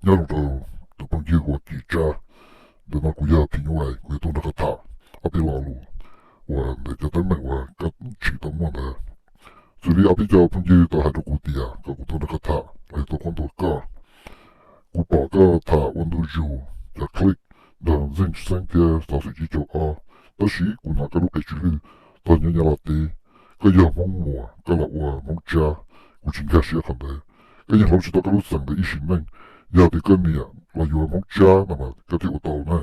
Nyob zoo rau tus phooj ywg uas Kim Tsab, ntawm no kuv yog phim nyuj vais, kuv yuav tuaj nrog koj tham ob peb lo lus uas ntawm cov teeb meem uas koj tshwm tau muaj ntawd. Xws li ob peb cov phooj ywg tau hais rau kuv tias kom kuv tuaj nrog koj tham los yog tuaj qhuab ntuas koj. Kuv pom koj tham ua ntu zus cov clip nrog Zeej Xeeb thiab Xov Xwm Tsib Caug Ob, tab sis kuv hnov koj lub qe tsw lwj txog nyob Nyab Laj teb. Koj yog Hmoob Muas, koj los ua Hmoob Tsab, kuv tsis nkag siab qhov ntawd. Koj yeej hloov tsis tau koj lub xeem ntawd ib sim neej. Yog tias koj niam los yuav Hmoob Tsab no mas koj thiaj ua tau na.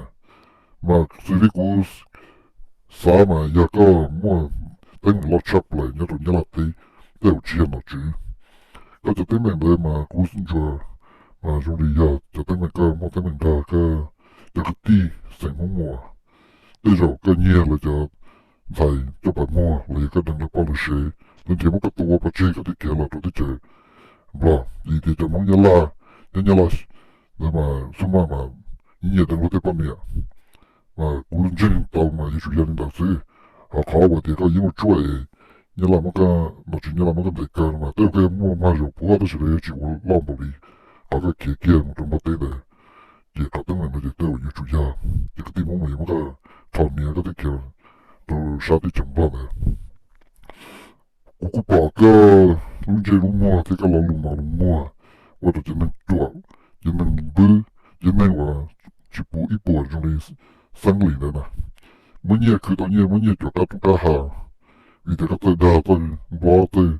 Mas xws li kuv xav mas yog koj muaj teeb meem loj tshaj plaws nyob rau Nyab Laj teb, tej zaum tsis yog nom tswv. Koj cov teeb meem ntawd mas kuv ntsuas mas zoo li yog cov teeb meem koj muaj teeb meem nrog koj cov kwv tij xeem Hmoob Muas. Tej zaum koj nyiag lawv cov ntxhais coj pas muag los yog koj deev lawv poj lawv sev, lawv nrhiav muab koj tua pov tseg koj thiaj khiav los rau teb chaws Nplog. Vim tias cov Hmoob Nyab Laj, nyob Nyab Laj ntawd mas xub maj mas nyiam deev luag tej poj niam. Mas kuv ntseeg tau mas yuav tsum yog li ntawd xwb. Ho qhov uas tias koj yeej muaj tshuaj es Nyab Laj muab koj, nom tswv Nyab Laj muab koj ntes kawg no mas tej zaum koj yuav muaj mag zaum puav tab sis lawv yuav tsis ua loj npaum li qhov koj khiav kiag mus rau Nplog teb ntawd. Ces qhov teeb meem no ces tej zaum yuav tsum yog cov kwv tij Hmoob mas yuav muab koj rho niam koj thiaj khiav rau sab teb chaws Nplog ntawd. Kuv kuj pom koj lub ntsej lub muag thiab koj lo lus mos lus muag ua rau cov neeg ruam, cov neeg npwb, cov neeg uas tsis pum ib puas zoo li Xeeb Lis ntawd na. Muab nyiaj khwv tau nyiaj, muab nyiaj cuam qab roob qab hav, vim tias koj txawj dag txawj nplob txawj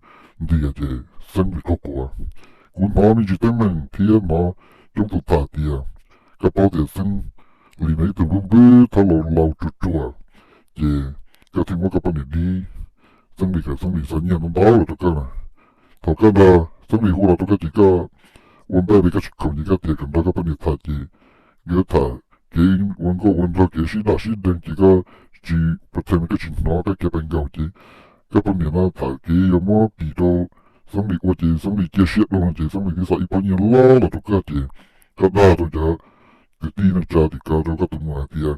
ntias ces Xeeb Lis qaug quav. Kuv hnov me ntsis teeb meem thiab hnov coob tus tham tias koj paub tias Xeeb Lis no ib tug npwb npwb thaub laus laus ruam ruam, ces koj thiaj muab koj poj niam dib Xeeb Lis kom Xeeb Lis xa nyiaj ntau ntau los rau koj na. Thaum koj nrog Xeeb Lis hu los rau koj ces koj ua npaj li koj tsis khoom ces koj tias kom nrog koj poj niam tham ces nkawd tham kev ua nkauj ua nraug kev sib daj sib deev ces koj tsis pretend koj tsis hnov, koj khiav pais nkaus ces koj poj niam no tham kev yuav muab pim rau Xeeb Lis ua ces Xeeb Lis cia siab dua ces Xeeb Lis thiaj xa ib pob nyiaj loj los rau koj ces koj dag rau cov kwv tij neej tsa tim ko rau koj tus muam hais tias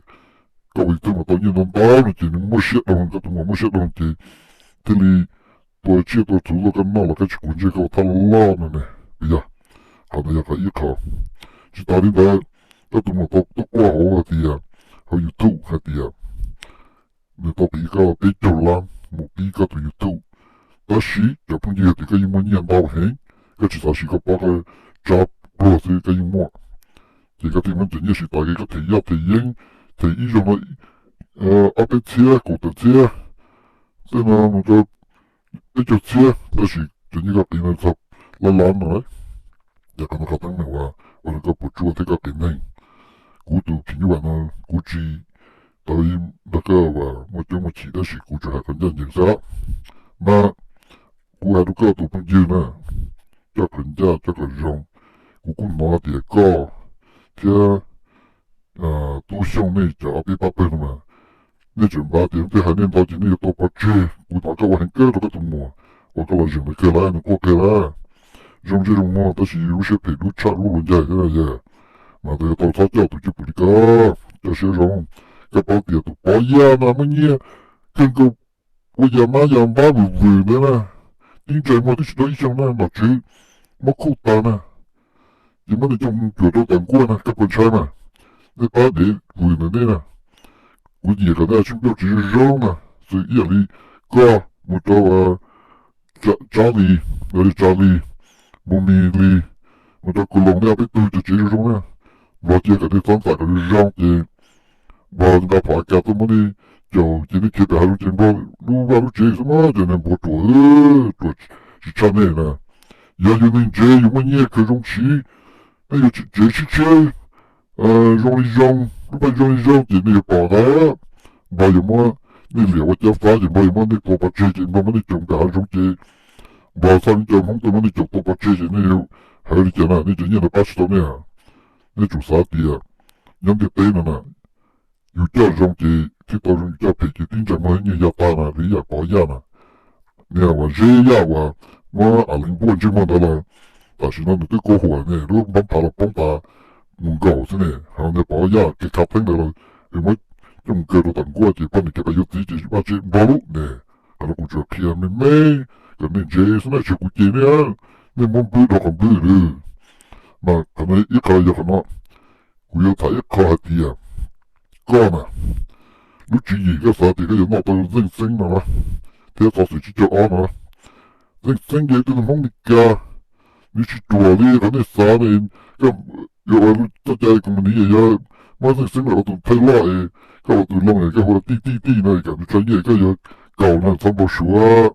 koj ua ib tug mas tau nyiaj ntau ntau no ces nws muaj siab dua, koj tus muam muaj siab dua ces thiaj li tua tsiaj tua txhuv tuaj koj noj los koj tsis quav ntsej koj ua thaj loj no ne. Puas yog? Qhov ntawd yog qhov ib qho. Tsis tas li ntawd, koj tus muam tau tuaj kuaj hauv hais tias, hauv YouTube hais tias nws tau qiv koj peb caug lab mus pib koj tus YouTube. Tab sis cov phooj ywg tias koj yeej muaj nyiaj ntau heev, koj tsis xav siv koj pob koj tsab pluag xwb koj yeej muaj. Ces koj thiaj muab cov nyiaj siv tas kev koj them yaj them yeeb, them ib zaug no ob peb txhiab kaum tawm txhiab, tej no mus rau peb caug txhiab, tab sis cov nyiaj koj qiv no txog lab lab no lawm. Ces qhov no qhov teeb meem uas ua rau koj puas tsuaj thiab koj qiv neeg. Kuv tus phim nyuj vais no kuv tsis tau nrog koj uas muaj coob muaj chim tab sis kuv tsuas hais qhov ncaj ncees xwb. Mas kuv hais rau koj tus phooj ywg na, coj kom ncaj coj kom zoo. Kuv kuj hnov tias koj thiab Tub Xyooj nej cov ob peb pab pawg no mas nej tseem npaj tias tej hais nej ntau ces nej yuav tua pov tseg. Kuv hnov koj ua heev kawg rau koj tus muam uas koj los zeem ntawd kawg lawm, nws quaj kawg lawm. Zoo ntsej zoo muag tab sis lub siab phem dub tshaj lub hluas ncaig thiab na yog. Mas ntawd yuav tau txhob coj tus cwj pwm li ko, coj siab zoo. Koj paub tias tus Pov Yaj no muaj nyiaj kawg nkaus ua yas mab yas npab vwm vwm ntawd na, tib ntsais muag twb tsis tau ib xyoos na nom tswv muab khuj tag na, ces muab nws coj mus cuam rau tas nkuaj na, koj puas ntshai mas? Nej pab dev vwm ntawm nej na, kuv nyiam kom nej ua tsheej plaub tsev zoo zoo na, xws ib yam li koj mus rau Tsav Lis, Tsav Lis, Mus Mis Lis, mus rau Kus Loos, nej ob peb tug cov tsev zoo zoo na, Nplog cia kom nej txhob ntxam kom zoo zoo ces Nplog nqa phom A K tuaj muab nej caum ces nej khiav pem hav zoov ces Nplog lub vaj lub tsev xwb mas ces nej npua ruam, ruam tsis tshaj nej na. Yog yus neeg ntse yus muaj nyiaj khaws zoo siv, nej yuav tsev sib tshiab zoo li zoo, lub npaij zoo li zoo ces nej yuav pom ntag. Nplog yuav muab nej liam ua cab fab ces Nplog yuav muab nej tua pov tseg ces Nplog muab nej caum pem hav zoov ces Nplog txhaj nej cov Hmoob tuaj muab nej caum tua pov tseg ces nej yuav hais li cas na, nej cov nyiaj ntawd pab tsis tau nej. Nej tsum xav tias nyob ntiaj teb no na, yus coj zoo ces thiaj tau zoo, yus coj phem ces tib ntsais muag nyiaj ya tag na, li yam Pov Yaj na. Niag uas Zeb Yaj uas muab Am Leev npuaj ntsej muag ntawd los tam sim no nws twb kua huam ne, lub npab phav los poob tas mus nkaus xwb ne. Ho niag Pov Yaj kev khav theeb ntawd los muab coj mus kaw rau tom nkuaj ces poj niam khiav pem yuav txiv ces vaj tsev nplog lub ne. Qhov no kuv tsuas qhia me me kom nej ntse xwb na, tsis kuv cem nej, nej muab npwb dhau qhov npwb lawm. Mas qhov no ib qho yog qhov no, kuv yuav tham ib qho hais tias koj na, lub tswv yim koj xav tias koj yuav noj tau Zeej Xeeb no, thiab Xov Xwm Tsib Caug Ob no. Zeej Xeeb yog ib tug Hmoob Meskas, nws tsis ruam li qhov nej xav ne. Koj yuav ua txoj cai company yog muab Zeej Xeeb los ua tus thawj loj es koj ua tus loj es koj hu tij tij tij no kom nws tso nyiaj koj yuav kaus no txhob npau suav.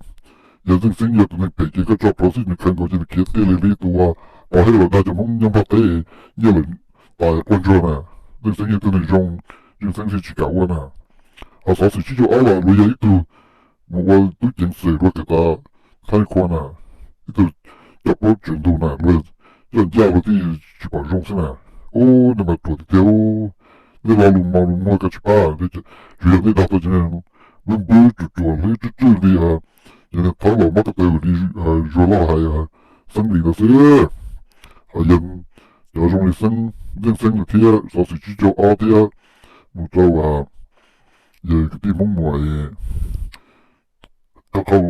Yog Zeej Xeeb yog tus neeg phem ces koj tso plhuav xwb nws khaws nkaus ces nws khiav tij li li tus pov hej los dag cov Hmoob nyob Nplog teb, nyiaj lawm tas quaj ntsuag na. Zeej Xeeb yog tus neeg zoo, Zeej Xeeb thiaj tsis kam ua na. Ho Xov Xwm Tsib Caug Ob los luag yog ib tug mus ua tub ceev xwm rau kev tav thab khua na, ib tug coj plaub tsev ntug na, luag coj ncaj luag thiaj tsis pom zoo xwb na. Ub, nej mas ruam tiag tiag. Nej lo lus mos lus muag koj tsis pab, tsuas yog nej dag tau cov npwb npwb ruam ruam hlwb tswj tswj li cov niag Thaub Laus Mab Kab Taw li Zuag Lauj hais Xeeb Lis ntawd xwb. Ho yog cov zoo li Xeeb, Zeej Xeeb no thiab Xov Xwm Tsib Caug Ob thiab mus rau yawg kwv tij Hmoob Muas es qhov qhau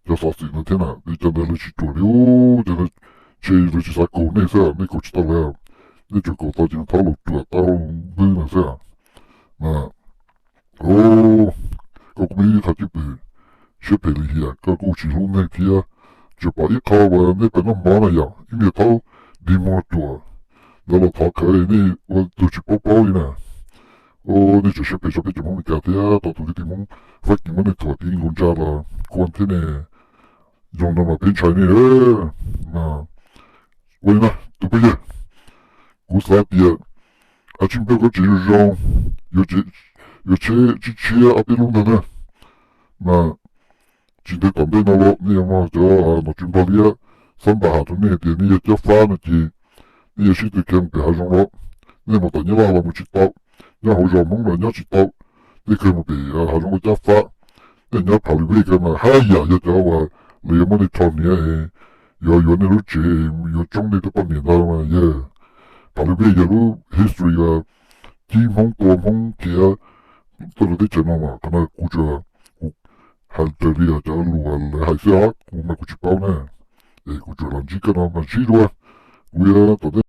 cov xov xwm no thiab na, cov ntawd lawv tsis ruam li. Cov ntawd ntshe lawv tsis xav kaus nej xwb, nej kaus tsis tau lawv, nej tsuas kaus tau cov Thaub Laus ruam tau npwb no xwb. Mas koj kuj muaj ib qho cwj pwm siab phem lim hiam, koj kuj tsis hlub neeg thiab. Tsuas pom ib qho uas nej pem noj mov na yom, ib niag thaub dig muag ruam ntawd los thov khawv, nej ua tug tsis paub paub li na. Nej tseem siab phem tso peb cov Hmoob Meskas thiab tau tus kwv tij Hmoob Fab Kis muab nej thuam ti nkaus ntsa los kua thiab ne. Zoo no mas peb ntshai nej. Ua li no tus phooj ywg, kuv xav tias a tsij npaj koj tsev zoo zoo, yuav tsheb tshiab tshiab ob peb lub ntag na. Mas tsis ntev tom ntej no los nej yuav mloog cov nom tswv Nplog Liab xab npam hais rau nej tias nej yog Cab Fab no ces nej yuav sib tw khiav mus pem hav zoov los, nej mus tom Nyab Laj los mus tsis tau, nyob hauv zos Hmoob los nyob tsis tau, nej khiav mus pem hav zoov ua Cab Fab. Nej nyob Phav Lwm Vej ko mas haj yam yog cov uas lawv yuav muab nej rho hniav, yuav yuav nej lub tsev, yuav tsoob nej tej poj niam ntag mas yog. Phav Lwm Vej yog lub history uas cib Hmoob tua Hmoob khiav tuaj rau teb chaws no mas qhov no kuv tsuas, kuv hais raws li cov lus lawv hais xwb os, kuv mas kuv tsis paub na. Es kuv tsuas los ntsib koj no mas ntsib dua, kuv yuav tom ntej